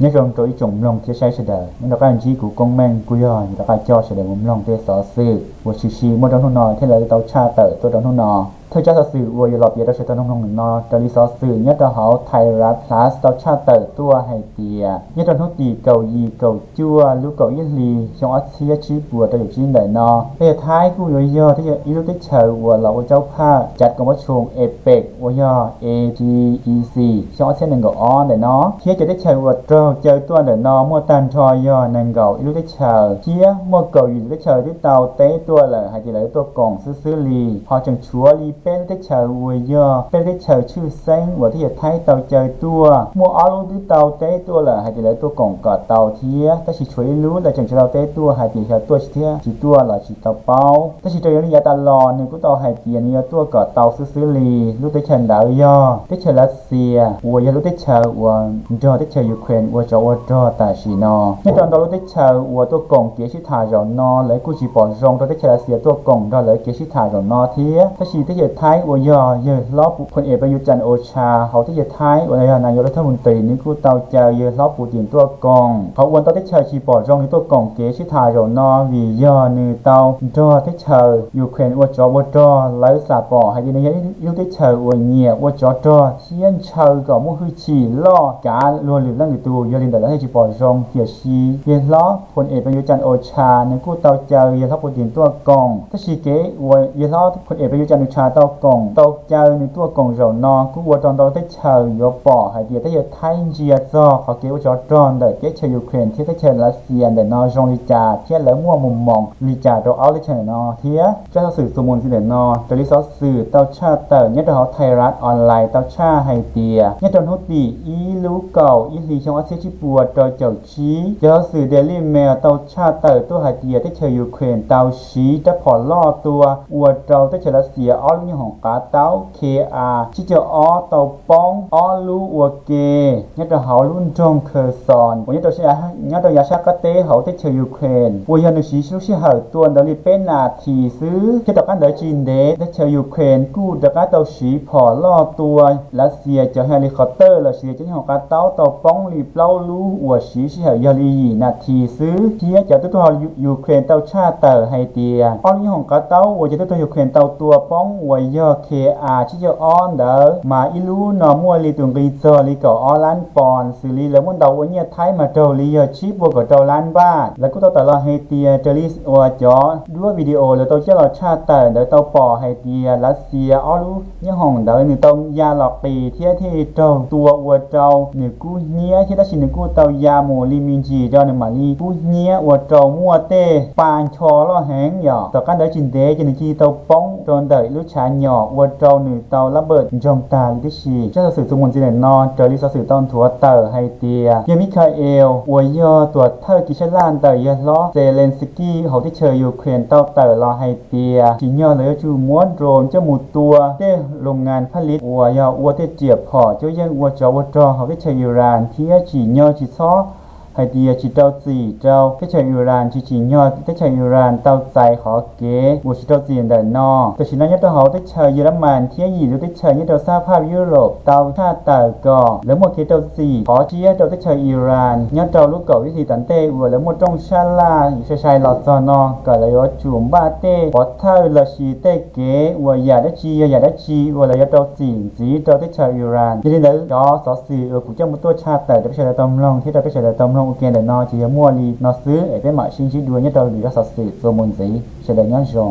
Nyob zoo rau ib tsoom mloog thiab saib sawv daws, nej rov qab ntsib kuv Koob Meej, kuj yog yuav rov qab coj sawv daws mus mloog tej xov xwm uas tshwm sim muaj rau hnub no thiab lawv tau tshaj tawm tuaj rau hnub no. Thawj tsab xov xwm uas yuav los piav rau sawv daws tau mloog no raws li xov xwm nyob rau hauv Thai Rat Plus tau tshaj tawm tuaj hais tias nyob rau hnub tim kaum yim kaum cuaj lub kaum ib hlis xyoo ob txhiab tsib puas rau caum tsib ntawm no, teb chaws Thaib kuj yuav yog ib lub teb chaws uas los ua caub phaj cav koom pob tshoo APEC uas yog APEC xyoo ob txhiab nees nkaum ob ntawm no, thiab cov teb chaws uas raug caw tuaj ntawm no muaj tag nrho yog nees nkaum ib lub teb chaws, thiab muaj kaum yim lub teb chaws twb tau teb tuaj lawm hais tias lawv tuaj koom xwb xwb li. Ho tseem tshuav li peb lub teb chaws uas yog peb lub teb chaws tshwj xeeb uas teb chaws Thaib tau caw tuaj, muaj ob lub twb tau teb tuaj lawm hais tias lawv tuaj koom kom tau thiab, tab sis tshuav ib lub lawv tseem tsis tau teb tuaj hais tias xyov tuaj tsis thiab tsis tuaj los tsis tau paub. Tab sis raws li yav tas los nws kuj tau hais tias nws yuav tuaj kom tau xwb xwb li. Lub teb chaws ntawd yog teb chaws Lav Xias uas yog lub teb chaws uas nrog teb chaws Ukraine ua tsov ua rog tam sim no. Nyob rau ntau lub teb chaws uas tuaj koom kev sib tham zaum no lawv kuj tsis pom zoo rau teb chaws Lav Xias tuaj koom nrog lawv kev sib tham zaum no thiab, tab sis teb chaws Thaib uas yog yawg hlob Phu-, Phun Es Pes Yuv Cam Os Tshas hauv teb chaws Thaib uas yog nas yuav lub thaj mus tis nws kuj tau caw yawg hlob Putin tuaj koom. Qhov uas ntau teb chaws tsis pom zoo nws tuaj koom kev sib tham zaum no vim yog nws tau nrog teb chaws Ukraine ua tsov ua rog, lawv xam pom hais tias nws yog ib lub teb chaws uas nyiam ua tsov rog thiab ntshaw kom muaj hwj chim loj kav luag lwm leej lwm tus, yog li ntawd lawv thiaj tsis pom zoo. Tiam sis yawg hlob Phun Es Pes Yuv Cam Os Tshas nws kuj tau caw yawg hlob Putin tuaj koom, tab sis kev uas yawg hlob Phun Es Pes Yuv Cam Os Tshas tau koom tau caw nws tuaj koom zaum no kuj ua rau ntau teb chaws yuav pom hais tias teb chaws Thaib ntsia txog qhov kev ua tsov rog ntawm teb chaws Ukraine thiab teb chaws Lav Xias ntawm no zoo li cas thiab lawv muaj mus moov li cas rau ob teb chaws ntawm no thiab. Tsab xov xwm txuas mus ntxiv ntawm no raws li xov xwm tau tshaj tawm nyob rau hauv Thai Rat Online tau tshaj hais tias nyob rau hnub tim ib lub kaum ib hlis xyoo ob txhiab tsib puas rau caum tsib, cov xov xwm Daily Mail tau tshaj tawm tuaj hais tias teb chaws Ukraine tau siv rab phom loj tua ua rau teb chaws Lav Xias ob lub nyooj hoom qav taub K A tsib caug ob tau poob ob lub ua ke nyob rau hauv lub nroog Kherson uas nyob rau, nyob rau yav sab qab teb hauv teb chaws Ukraine uas yog nws siv lub sij hawm tua ntawd li peb nas this xwb. Thiab tom qab ntawd tsis ntev teb chaws Ukraine kuj rov qab tau siv phom loj tua Lav Xias cov helicopter los sis cov nyooj hoom qav taub tau poob li plaub lub uas siv sij hawm yog li yim nas this xwb. Thiab cov tub rog Ukraine tau tshaj tawm hais tias ob lub nyooj hoom qav taub uas cov tub rog Ukraine tau tua poob uas yog K A tsib caug ob ntawd mas ib lub no muaj li tus nqi txog li kaum ob lab pos, xws li lawv muab ntaus ua nyiaj Thaib mas raug li yog tsib puas kaum rau lab npaj. Lawv kuj tau tawm los hais tias raws li uas cov duab video lawv tau coj los tshaj tawm ntawd tau pom hais tias Lav Xias ob lub nyooj hoom ntawd nws tau ya los qis thiab thiaj li raug tua ua rau nws kub hnyiab thiab, tab sis nws kuj tau ya mus li me ntsis rau nws mam li kub hnyiab ua rau muaj tej pa ncho loj heev yom. Tom qab ntawd tsis ntev ces nws cia li tau poob rau ntawm lub tshav nyom ua rau nws tau lab npawj ntsoog tag li tib si. Tsab xov xwm txuas mus ntxiv ntawm no raws li xov xwm tau nthuav tawm hais tias yawg Mikhail uas yog tuam thawj kis sab laj ntawm yawg hlob Zelensky hauv teb chaws Ukraine tau tawm los hais tias tsim nyog lawv yuav tsum muab drone coj mus tua tej loos ngas phaj liv uas yog ua tej riam phom cuab yeej ua tsov ua rog hauv teb chaws Iran thiab tsim nyog tsis txhob hais tias tsis rau txim rau teb chaws Iran, tsis tsim nyog teb chaws Iran tau txais qhov kev uas tsis rau txim ntawm no. Tam sim no nyob rau hauv teb chaws Yelamas thiab yim lub teb chaws nyob rau sab phaj Europe tau tshaj tawm kom lawv muaj kev rau txim qhov tsiab rau teb chaws Iran nyob rau lub kaum ib hlis tom ntej uas lawv muaj rooj sab laj sai sai los txog no kom lawv yuav tsum npaj tej pov thawj los sis tej kev uas yam dab tsi yog yam dab tsi uas lawv yuav rau txim ntxiv rau teb chaws Iran. Yog li ntawd cov xov xwm uas kuv coj mus tuaj tshaj tawm rau peb sawv daws tau mloog thiab rau peb sawv daws tau mloog ua ke ntawm no ces yog muaj li no xwb es peb mam sib ntsib dua nyob rau lwm zaj xov xwm txuas mus ntxiv. Sawv daws nyob zoo.